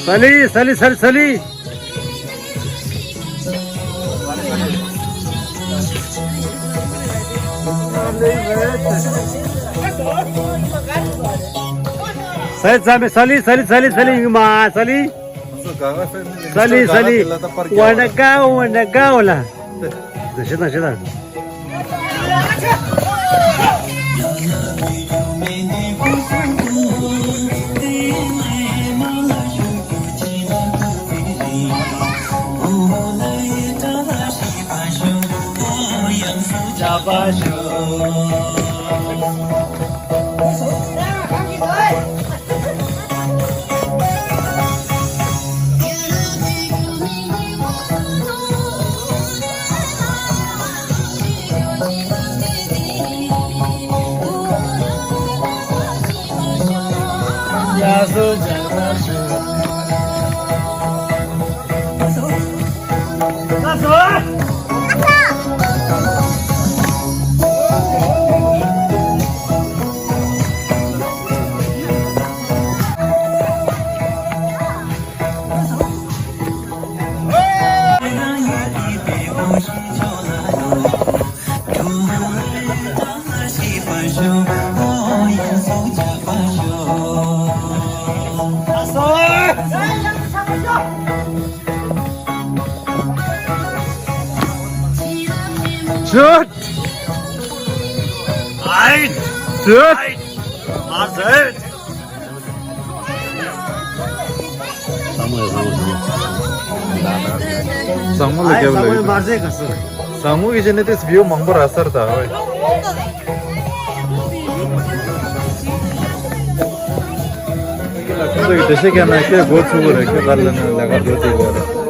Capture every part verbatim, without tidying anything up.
Sali, Sali, Sali, Sali. Sali, Sali, Sali, Sali, Sali, Sali. Sali, Sali. Wanna go, wanna go ལ། ད་ཤི་ད་ཤི་ད། Shoot! Right! Shoot! That's it! བཟང་མོ་ལ་རྒྱབ་ལ་ཡོད། བཟང་མོ་གི་ཆེ་ནས་ཏེས་བིའུ་མང་པོ་རག་ས་རེད་ད། ཁྱོད་ཚོ་གི་འགྲེལ་བཤད་བརྒྱབ་ན་ཁྱོད་འགོ་ཚུགས་པ་རེད། ཁྱོད་ག་ལ་ན་ལས་ཀ་འགྲོ་ཚུགས་པ་རེད།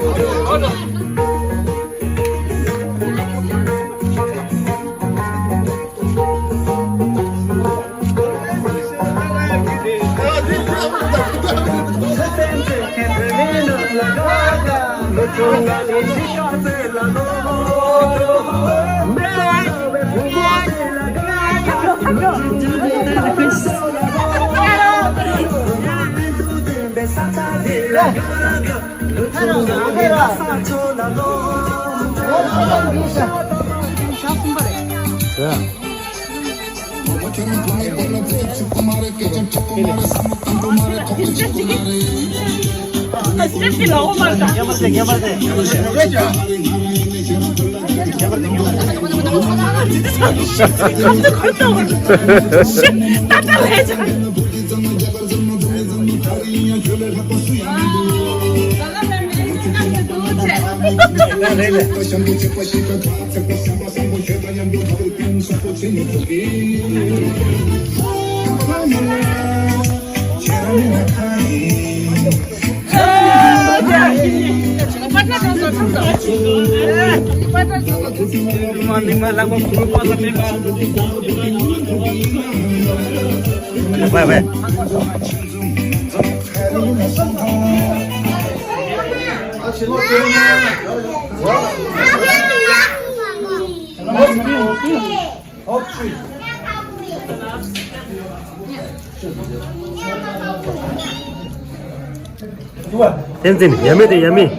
བསྟན་འཛིན། ཡ་མེད་དེ་ཡ་མེད།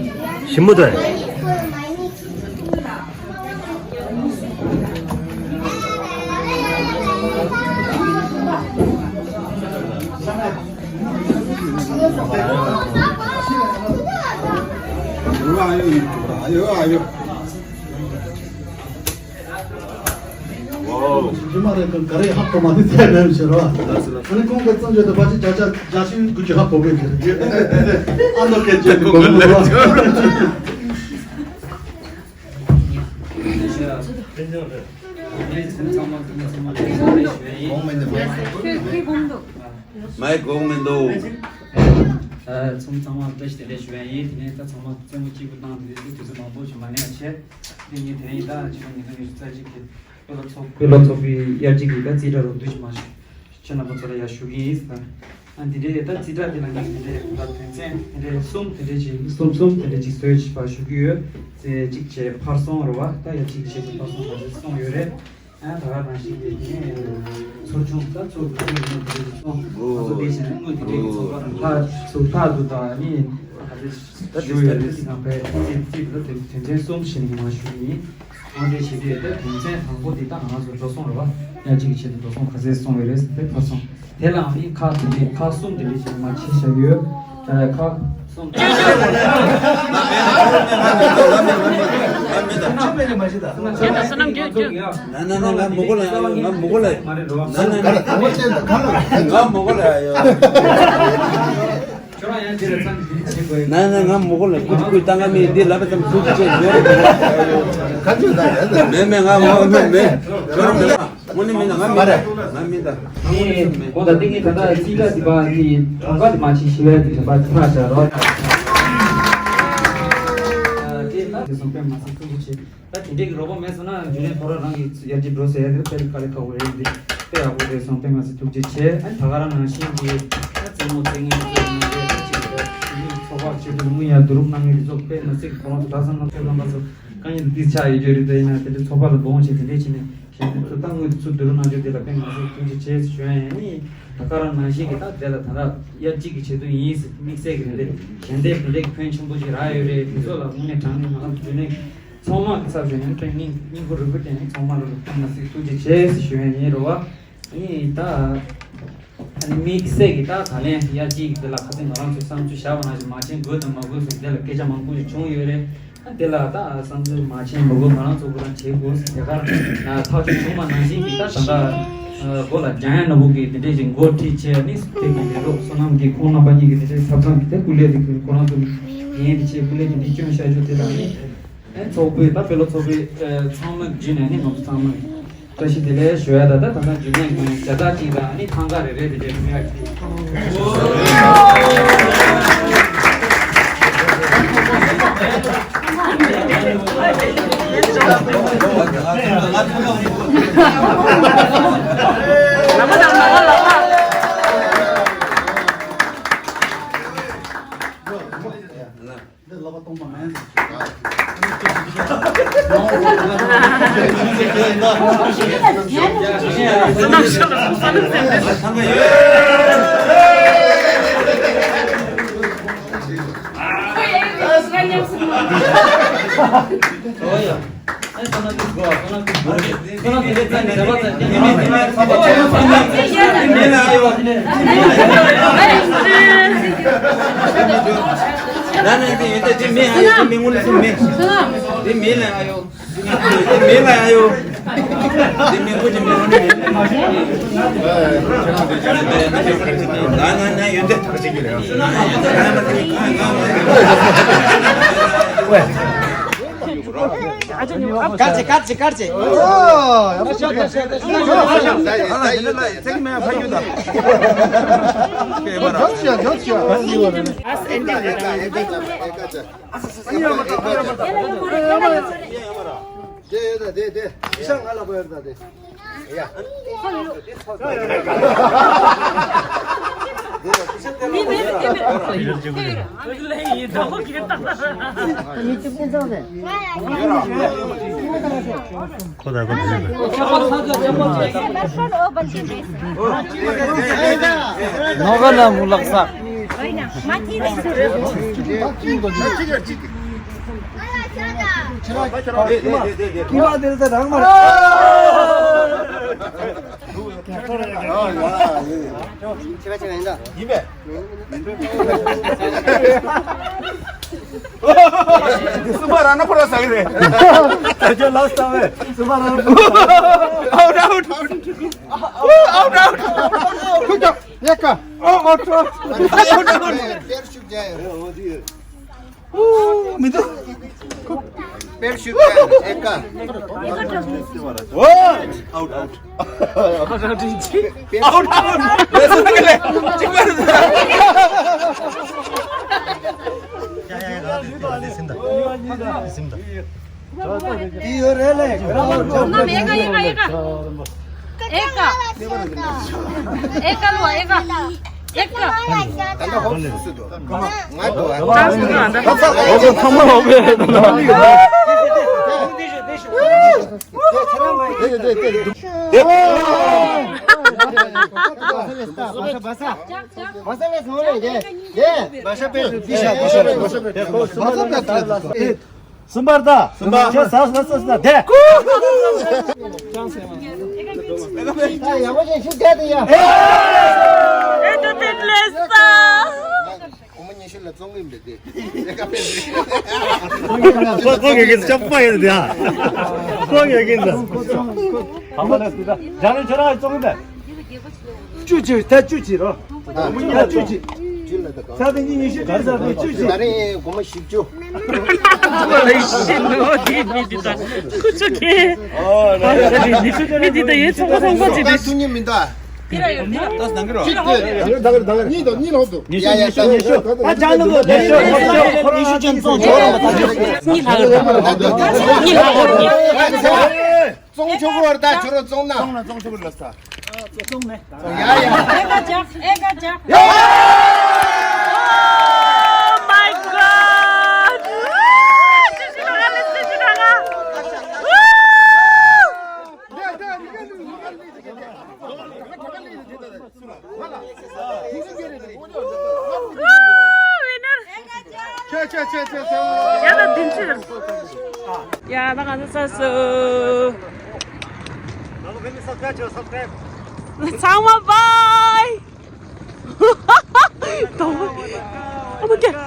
ཞིམ་པོ་དོ། ཨ་ཡོ་ཨ་ཡོ། ཝའོ། ཇི་མ་རེད་ག་རེ་ཧ་གོ་མ་དེ་ཚད་མེད་ཟེར་བ། ལགས་སོ་ལགས་སོ། ཨ་ནི་ཁོང་གི་བཙན་བྱོལ་དུ་ཕལ་ཆེར་བརྒྱ་ཆ་བརྒྱ་ཆ་དགུ་ཅུ་ཧ་གོ་གི་ཟེར། ཨ་ནོ་སྐད་ཆ་དེ་གོ་གི་ལ་ཅོ། མའི་གོང་མི་འདུག་ཨ། ཚང་མ་བཀྲ་ཤིས་བདེ་ལེགས་ཞུ་ཡ་ཡིན། དེ་ནས་ད་ཚང་མ་རྩེད་མོ་གཅིག་པུ་བཏང་དེ་དུས་ཚོད་མང་པོ་ཞིག་མ་གནས་ཡ་ཆེ། དེ་ངས་དེ་རིང་ད་ཕྱི་ལོ་ཉིས་སྟོང་ཉི་ཤུ་རྩ་གཅིག་གི་དཔེ་ལོ་ཚོགས་དཔེ་ལོ་ཚོགས་པའི་དབྱར་སྐྱིད་ཀྱི་ད་རྩིས་ཁྲ་རོབ་བསྡུས་ཤིག་མ་ཞིག་ཁྱེད་རྣམ་པ་ཚོ་ལ་ཡར་ཞུ་གི་ཡིན་ཟེར། ཨ་འདི་འདྲའི་ད་རྩིས་ཁྲ་འདི་ལ་ངས་འདི་འདྲའི་ད་དོན་ཚན་འདི་འདྲའི་གསུམ་དེ་འདྲའི་ཅིག་གསུམ་གསུམ་དེ་འདྲའི་ཅིག་བཟོས་ཅིག་པ་ཞུ་གི་ཡོད། ཚེ་གཅིག་བྱས་ཕར་སོང་རེད་བ། ད་ཡ་གཅིག་བྱས་ཏེ་ཕར་སོང་བ་དེ་སོང་ཡོད་རེད། ཨ་ད་ག་ནང་བཞིན་དེ་ནས་ཚོ་ཆུང་ད་ཚོ་གི་ཚོ་ཡིན་ན་དེ་ཚོ་ང་ཚོ་དེ་བྱས་ན་དངོས་དེ་འདྲའི་ཚོགས་པ་དང་ལྷ་ཚོ་ལྷ་དུ་དང་ནི་ད་དེ་ཞུ་ཡོད་རེད། ང་ཕའི་རྩིས་རྩིས་ད་དོན་ཚན་གསུམ་བྱས་ནས་མ་ཞུ་ཡིན། དངོས་འབྲེལ་བྱེད་དུས་ད་དོན་ཚན་དང་པོ་འདི་ད་ང་ཚོ་འགྲོ་སོང་རེད་བ། ཡ་གཅིག་གི་ཆེད་དུ་འགྲོ་སོང་ག་ཚད་སོང་བའི་རེད་ཟེར་ཏེ་ཕར་སོང་། དེ་ལའང་ནི་ཁག་དེ་འདྲས་ཁག་གསུམ་དེ་འདྲས་ཞིག་མ་ཕྱེ་བཞག་ཡོད། ཨ་ཁག་གསུམ། ན་ན་ན་ང་མོ་གོ་ལ་ཡོད། ང་མོ་གོ་ལ་ཡོད། ན་ན་ན་ང་མོ་གོ་ལ་ཡོད། ཁྱོད་རང་ཡང་འདི་ལ་ཙམ་འདི་བྱེད་དགོས། ན་ན་ང་མོ་གོ་ལ་ཀུ་ཅི་ཀུ་ཏང་ང་མི་འདི་ལབ་པ་ཙམ་ཟུག་ཅིག་བྱས་ཡོད། ག་ཚོད་ད་ཡ་ད། མེད་མེད་ང་མོ་མེད་མེད། ཁྱོད་རང་མེད་པ། དངོས་གནས་མིན་ན་ང་མིན་ད། ང་མིན་ད། ངས་གོ་ད་ལྟ་ངས་ད་ལྟ་རྩིས་ཁྲ་འདི་པ་ངས་གྲངས་ཀ་འདི་མ་ཕྱིན་ཞི་བའི་འདི་འདྲ་པ་ཕར་བཞག་རོགས། དེ་ལ་དེ་སོང་དཔེ་མ་སྲིད་ཐུགས་རྗེ་ཆེ། ད་དེ་འདྲས་ཀྱི་རོགས་པ་མེད་སོང་ན་རྒྱུན་ལས་ཁོ་རང་རང་གི་ཡར་རྒྱས་འགྲོ་ཟེར་ཡ་དེ་དཔེ་དཀའ་ལས་ཁག་པོ་རེད། འདི་དཔེ་ཡག་པོ་རེད་སོང་། དཔེ་མ་སྲིད་ཐུགས་རྗེ་ཆེ། ཨ་ད་ག་རང་ནང་བཞིན་གྱི་ད་རྩེད་མོ་རྩེད་མཁན་ཚོ་ཡིན་ན་རེད། ད་ཅིག་ད་ཚོགས་པ་ཆེད་དུ་དངུལ་ཡར་བསྡུ་རུབ་གནང་མཁན་དེ་ཚོ་དཔེ་མ་སྲིད་ཁོ་རང་ཚོ་ད་སང་ན་ཚོད་ལམ་པ་ཚོ་དཀའ་ངལ་འདི་ཆགས་ཡོད་རྒྱུ་རེད། ད་ཡིན་ན་དེ་འདྲས་ཚོགས་པ་ལ་སྡོང་བྱས་དེ་འདྲས་བྱས་ནས། གཞན་དེ་ཚོ་ད་དངུལ་ཚུར་བསྡུ་རུབ་གནང་རྒྱུ་དེ་ལ་དཔེ་མ་སྲིད་ཐུགས་རྗེ་ཆེ་ཞུ་ཡ་ཡིན། ད་ག་རང་ནང་བཞིན་གྱི་ད་དེ་ལ་ད་ལྟ་དབྱར་གཅིག་གི་ཆེད་དུ་ཡིན་ཟེར་དམིགས་བསལ་གྱི་རེད། གཞན་དེ་དེ་འདྲའི་ཕོན་ཆེན་པོ་ཞིག་རག་ཡོད་རེད། དེ་ཚོ་ལ་དངོས་གནས་དྲང་གནས་ང་རང་ཚོ་རྒྱུན་ལས་ཚང་མ་གི་ཚབ་ཞུས་ནས་དཔེ་སྙིང་སྙིང་ཁུ་རུས་ཁུ་བསྟན་ནས་ཚང་མ་ལ་དཔེ་མ་སྲིད་ཐུགས་རྗེ་ཆེ་ཞུ་ཡ་ཡིན་རེད་བ། ཨ་ནི་ད། ཨ་ནི་དམིགས་བསལ་གྱི་ད་ད་ལན་དབྱར་གཅིག་གི་དེ་ལ་ཁ་སང་ང་རང་ཚོས་བསམ་ཚུལ་བཞག་པ་ནང་བཞིན་མ་བྱེད་དགོས་དང་མ་དགོས་ཟེར་དེ་ལ་སྐད་ཆ་མང་པོ་ཞིག་བྱུང་ཡོད་རེད། ཨ་དེ་ལ་ད་བསམ་ཚུལ་མ་བྱེད་མ་དགོས། ང་རང་ཚོ་ཁོ་རང་བྱེད་དགོས་ཟེར་དེ་གར་ཐག་གཅོད་བྱུང་བ་ནང་བཞིན་གྱི་ད་ད་ལྟ་མགོ་ལ་འཇམ་དབྱངས་ནོར་བུ་གིས་དེ་འདྲས་ཞིག་འགོ་ཁྲིད་བྱས་ནི་དེ་གི་ལས་རོགས་བསོད་ནམས་ཀྱིས་ཁོང་རྣམ་པ་གཉིས་ཀྱི་དེ་འདྲས་ཐབ་ཚང་གི་དེ་སྐུ་ལས་དེ་གི་ཁོ་རང་ཚོ་འགན་དེ་བྱས་སྐུ་ལས་དེ་འདྲས་བསྐྱོན་བཞག་རྒྱུ་དེ་ལ་ནི། ཨེ་ཚོགས་པའི་ད་དཔེ་ལ་ཚོགས་པའི་ཨེ་ཚང་མ་བརྒྱུད་ནས་ནི་ང་ཚོ་ཚང་མ་བཀྲ་ཤིས་བདེ་ལེགས་ཞུ་ཡ། ད་ད་ད་ལྟ་རྒྱུན་ལས་ངོས་ནས་བྱ་ཐག་གཅིག་དང་ནི་ཐང་ག་རེ་རེ་དེ་འདྲའི་ཐུག་ཡ་གཅིག་འདི་ལག་པ་སྟོང་པ་མིན། ན་ན་དེ་ཡོད་དེ་མེད་ཨ་ཡོད། དེ་མེད་ངོ་ལ་སུ་མེད། དེ་མེད་ལ་ཨ་ཡོད། དེ་མེད་ལ་ཨ་ཡོད། དེ་མེད་ཁོ་དེ་མེད་ངོ་ལ་མེད། ན་ན་ན་ཡོད་དེ། ཀར་ཅེ་ཀར་ཅེ་ཀར་ཅེ། ཨོ། ཡག་པོ་ཤོད་ཀར་ཅེ། ཨ་ལ་ཡིན་ལ་ཚེག་མེད་ཕ་ཡུལ་དང་། ཡོད་ཤོད་ཡོད་ཤོད། ཨ་སེ་འདི་རེད། དེ་ཡོད་ད་དེ་དེ། ཤ་ང་ལ་པོ་ཡོད་ད་དེ། ནོ་ག་ན་མུ་ལག་ས། སུ་པ་ར་ན་ཕོ་ར་ས་གི་རེད། ད་ཅོ་ལ་སྟ་བས་སུ་པ་ར་ན་ཕོ། Out, out, out. Out, out. ཡ་ཀ། ཨོ་ཨོ་ཏྲོ། ཨོ་ཏྲོ། ཨོ་ཏྲོ། ཨོ་མི་འདུག་དཔེར་ཞུ་ཀ་ཨེ་ཀ། ཨོ་ཨའུ་ཨའུ། ཨའུ་ཨའུ། ལས་སུ་ཐུག་ལས་གཅིག་པར། འདི་ཡོད་རེད་ལས། ཨེ་ཀ་ཨེ་ཀ་ལོ་ཨེ་ཀ། ད་ལྟ་ཧོབ་སུ་སུ་འདུག་ང་འདུག་ཨ། ཧོབ་སུ་ཚང་མ་ཧོབ་པས། གསུམ་པར་ད། གསུམ་པ། ཁྱེད་ཟ་ཟ་ཟ་ཟ་དེ། ཡག་པོ་ཞིག་ཞུ་བསྡད་དེ་ཡ། ཨེ་ཏོ་ཏིན་ལེ་ས། གོང་མ་ཉི་ཤུ་ལ་བཙོང་གི་མེད་དེ། ལས་ཀ་སྤེལ་དེ། ཁོ་ཁོ་གི་གི་ཅག་པ་ཡོད་དེ་ཡ། ཁོ་གི་གི་ད། གང་པ་ལ་དེ་ད། རྒྱ་རི་ཁྱོད་རང་བཙོང་གི་མེད། བཅུ་གཅིག་ད་བཅུ་གཅིག་རོ། ད་བཅུ་གཅིག་ས་དེ་གཉིས་ཉི་ཤུ་བརྒྱད་ཟེར་ཏེ་བཅུ་གཅིག་ད་རིང་སྒོར་མོ་བཞི་བཅུ། ཁུ་ཆུ་ཁེ། མི་འདི་ད་ཡོད་ཚོགས་པ་ཚོགས་པ་ཅིག་འདི། ད་ཐུག་ཉིན་མི་འདུག་ཨ། གཅིག་ལྟོས། ད་ནང་གི་རུ་ནང་གི་རུ། གཉིས་དང་གཉིས་ལོག་འདུག་ཉི་ཤུ་ཉི་ཤུ་ཉི་ཤུ། ཨ་ཅང་ནང་གི་ཉི་ཤུ་ཉི་ཤུ་ཉི་ཤུ་ཅན་བཙོང་ཆོག་རུང་མ་ད་ཉི་ལྷག་རུ་ཉི་ལྷག་རུ་ཉི། བཙོང་ཆོག་གི་བར་ད་ཁྱོད་རང་བཙོང་ན། བཙོང་ན་བཙོང་ཆོག་གི་ལབ་ས། བཙོང་མེད། ཡ་ཡ། ཨེ་ག་ཅག་ཨེ་ག་ཅག Oh my God! ཅི་ཞིག་རང་ལ་ཅི་ཞིག་རང་ལ། ཡ་ད་དེ་ཚོ། ཡ་ད་ང་ཚོ་ཚར་སོང་། ཚང་མ་བཱའི། Oh my God.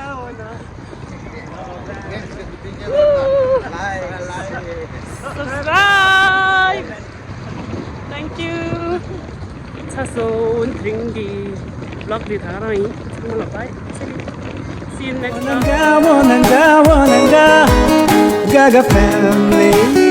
Subscribe. Thank you. ཚར་སོང་། དེ་རིང་གི་vlog འདི་ད་ག་རང་ཡིན། ཚང་མ་ལ་bye. See you next time. Wananga, wananga, wananga, Gaga family.